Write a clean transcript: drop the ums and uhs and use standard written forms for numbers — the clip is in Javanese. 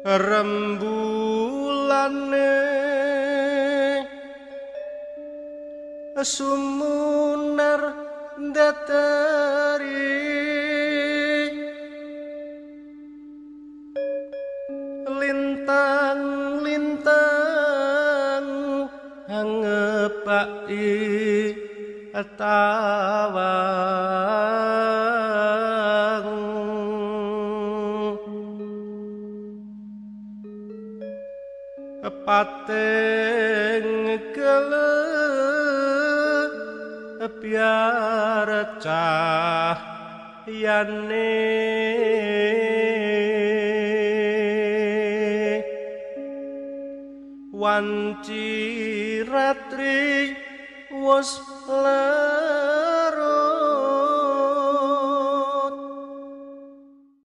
Rembulane sumunar datari lintang-lintang angepaki tawang pating kele biar cahyane wanci ratri wis